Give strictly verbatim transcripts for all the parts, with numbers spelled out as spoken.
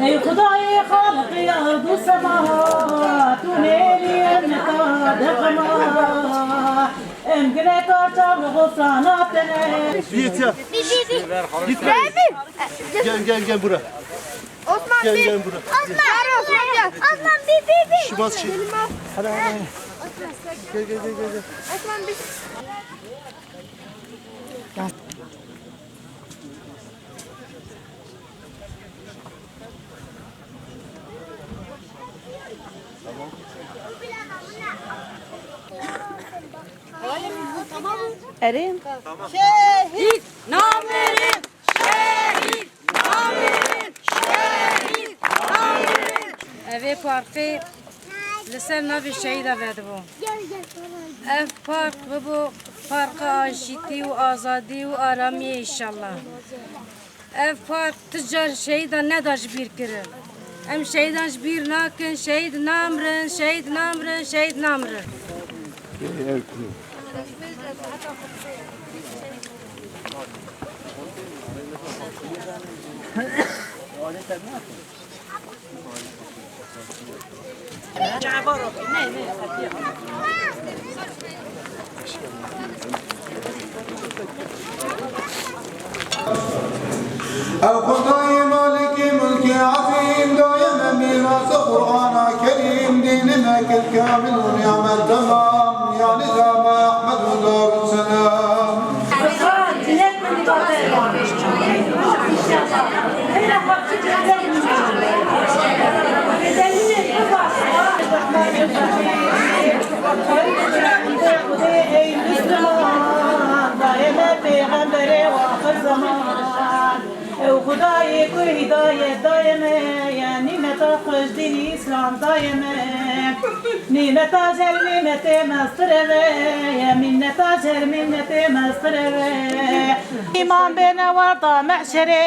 Ey Xwedayê Xaliqî erd û sema, tu nêrî em neta dexema. Em gineka çav li xwe frana tene. Yiğit ya. Gitme. Gel, gel, gel buraya. Osman Gel, bir. Gel buraya. Osman. Osman gel. Osman bir, bir, bir. Şubat şey. Gel, gel, gel, gel, gel. Osman bir. Erê. Şehîd! Namirin! Şehîd! Namirin! Şehîd! Namirin! Evê parkê li ser navê şehîda vedibû. Ev park bibû parka aşîtî û azadî û aramiyê înşallah. Ev park ti car şehîdan neda ji bîr kirin. Em şehîdan ji bîr nakin, şehîd namirin, şehîd namirin, şehîd namirin. Ew Xwedayê Malikê Mulkê Ezîm daye me mîrasê Qur'ana Kerîm, dînê me kir kamil û nîmet temam, yanî dame Ehmed û Darusselam. Ey Müslüman, daye me pêxemberê axir zaman. Ew Xwedayê ku hîdayet daye me, ye nîmeta xwe ji dînî Îslam daye me. Nîmeta ji her nîmetê mestir e ve, ye mîneta ji her mînetê mestir e ve. Îman bêne warda mehşerê,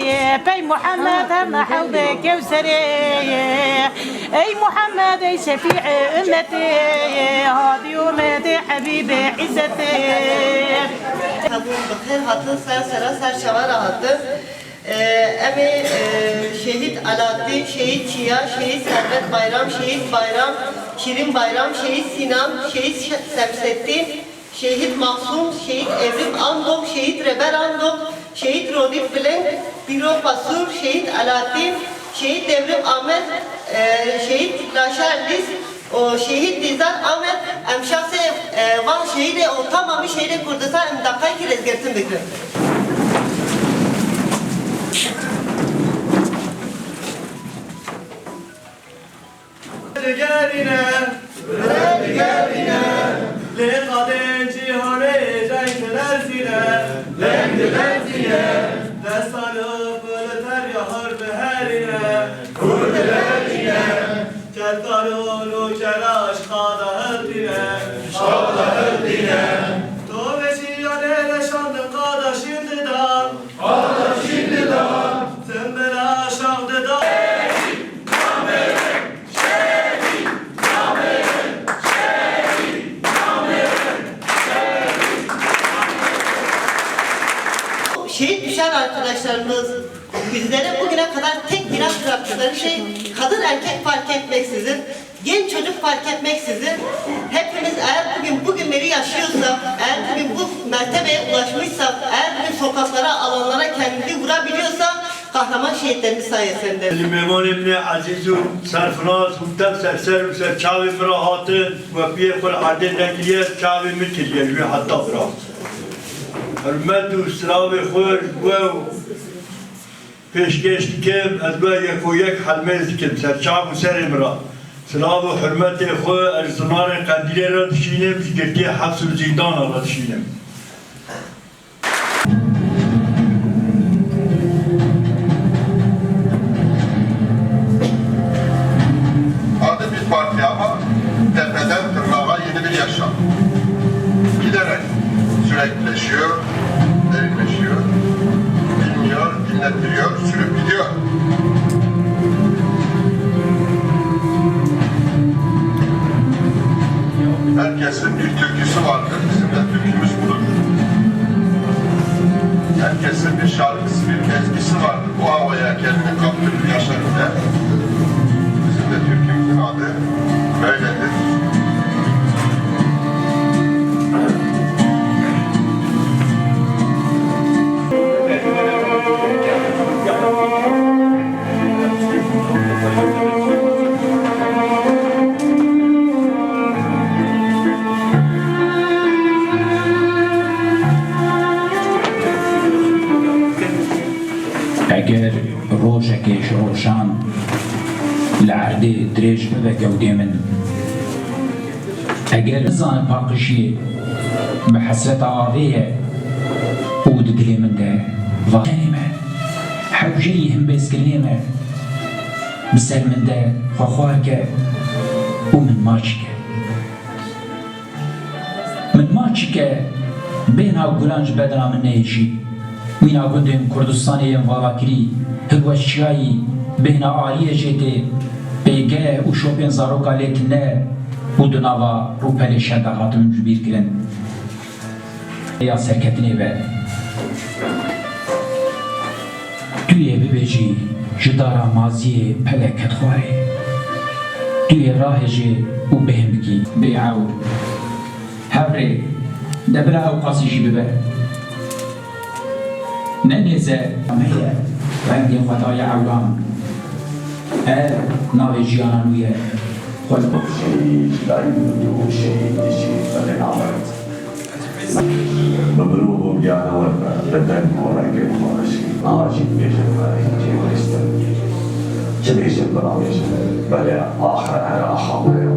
ye pey Muhammed her nehew be Kewserê, ye. Ey Muhammed, ey şefî'ê ümmetê, ye hadî û medê Hebîbê Îzzetê. Hebûn bi xêr hatin, ser sera ser çava re hatin. Ee, em ê, e, Şehîd Alaaddin, Şehîd Çiya, Şehîd Servet Bayram, Şehîd Bayram, Şirin Bayram, Şehîd Sinan, Şehîd Şe-, Semseddin, Şehîd Masum, Şehîd Evrim Andok, Şehîd Reber Andok, Şehîd Ronî Bileng, Bîro Pasûr, Şehîd Alaaddin, Şehîd Devrim Ahmet, e, Şehîd Raşar Lis, û Şehîd Dîzar Amed, em şahsê, e, van şehîdê û tamamî şehîdê Kurdistan em deqayekî rêzgirtin bikin. Digerîne, digerîne, lê qadên cîhanê deng dilerzîne, deng dilerzîne, destanê xwe li terya hor biherîne, hor biherîne. Kelkaron û kelaş qada hiltîne. Qada hiltîne. Tovê jiyanê leşan di qada şîn didan. Qada şîn didan. Tim bila şax didan. Şehit düşen arkadaşlarımız bizlere bugüne kadar tek miras bıraktıkları şey kadın erkek fark etmeksizin Genç çocuk fark etmeksizin hepimiz eğer bugün bu günleri yaşıyorsak, eğer bugün bu mertebeye ulaşmışsak, eğer bugün sokaklara, alanlara kendimizi vurabiliyorsak kahraman şehitlerimiz sayesinde. Li mêvanê min ê ezîz û serfiraz û tev ser ser û ser çavê min re hatin, we piyê xwe li erdê nekiriye, çavê min kiriye, ji wê heta bira. Hurmet û silavê xwe ji we û Pêşkêş dikim, ez we yeko yek helmêz dikim, ser çav û serê min re. Silav û hurmetê xwe ez ji zinarê Qendîlê re dişînim, ji girtiyê heps û zîndana re dişînim. Adı bir parti ama tepeden tırnağa yeni bir yaşam. Giderek süreklileşiyor, derinleşiyor, bilmiyor, dinlettiriyor, sürüp gidiyor. Herkesin bir türküsü vardır. Bizim de türkümüz budur. Herkesin bir şarkısı. Türk ezgisi vardır. Bu havaya kendini kaptırır, yaşar gider. Bizim de türkümüzün adı böyledir. Eger rojekê ji rojan li erdê dirêj bibe gewdê min, eger nizanim paqijiyê bi hesreta avê ye û di dilê min de vatenê me, hewceyî himbêzkirinê me bi ser min de xwe xwar ke û min maçî ke. Min maçî ke bêhna guran ji bedena min nehêjî. Mîna gundên Kurdistanê yên valakirî, hilweşiyayî, bêhna aliyê jê tê, pêgeh û şopên zaroka lê tune û di nava rûpelê şer de hatin cibîrkirin. Ya serketinê be. Tu yê bibêjî ji dara maziyê pelek ket xwarê. Tu yê rahêjê û bêhn bikî. Bêew. Hevrê, de bila ewqasî jî bibe. Ne nêze me ye, rengê xwe daye ewran. Ev navê jiyana nû ye. Xwe li Şehîd Dayû û Şehîd Dijî xwe lê nabert. Bi mirov û giyana we be, bi deng û rengên xwe re jî. Niha jî dibêjin me hîn jê bihiştin. Çi bêjin binabêjin, belê axir her axa me ye.